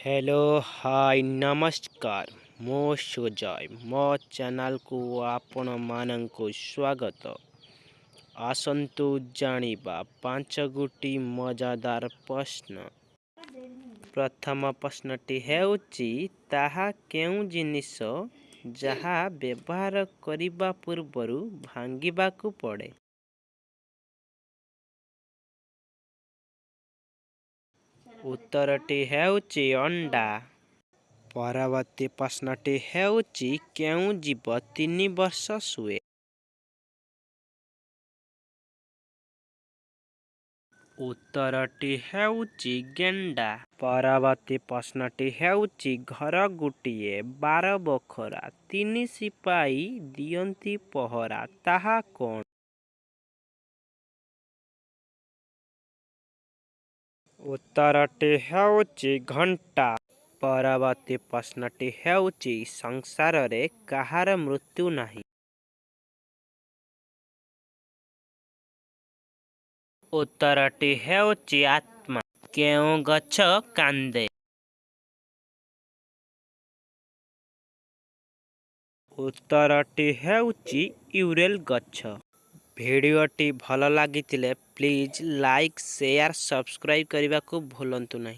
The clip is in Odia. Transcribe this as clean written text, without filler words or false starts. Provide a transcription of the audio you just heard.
ହ୍ୟାଲୋ, ହାଇ, ନମସ୍କାର। ମୁଁ ସୁଜୟ। ମୋ ଚ୍ୟାନେଲକୁ ଆପଣମାନଙ୍କୁ ସ୍ୱାଗତ। ଆସନ୍ତୁ ଜାଣିବା ପାଞ୍ଚ ଗୋଟି ମଜାଦାର ପ୍ରଶ୍ନ। ପ୍ରଥମ ପ୍ରଶ୍ନଟି ହେଉଛି, ତାହା କେଉଁ ଜିନିଷ ଯାହା ବ୍ୟବହାର କରିବା ପୂର୍ବରୁ ଭାଙ୍ଗିବାକୁ ପଡ଼େ? ଉତ୍ତରଟି ହେଉଛି ଅଣ୍ଡା। ପରବର୍ତ୍ତୀ ପ୍ରଶ୍ନଟି ହେଉଛି, କେଉଁ ଜୀବ 3 ବର୍ଷ ଶୁଏ? ଉତ୍ତରଟି ହେଉଛି ଗେଣ୍ଡା। ପରବର୍ତ୍ତୀ ପ୍ରଶ୍ନଟି ହେଉଛି, ଘର ଗୋଟିଏ 12 ବଖରା, ତିନି ସିପାହୀ ଦିଅନ୍ତି ପହରା, ତାହା କ'ଣ? ଉତ୍ତରଟି ହେଉଛି ଘଣ୍ଟା। ପରବର୍ତ୍ତୀ ପ୍ରଶ୍ନଟି ହେଉଛି, ସଂସାରରେ କାହାର ମୃତ୍ୟୁ ନାହିଁ? ଉତ୍ତରଟି ହେଉଛି ଆତ୍ମା। କେଉଁ ଗଛ କାନ୍ଦେ? ଉତ୍ତରଟି ହେଉଛି ୟୁରେଲ ଗଛ। ଭିଡ଼ିଓଟି ଭଲ ଲାଗିଥିଲେ ପ୍ଲିଜ୍ ଲାଇକ୍, ସେୟାର, ସବସ୍କ୍ରାଇବ୍ କରିବାକୁ ଭୁଲନ୍ତୁ ନାହିଁ।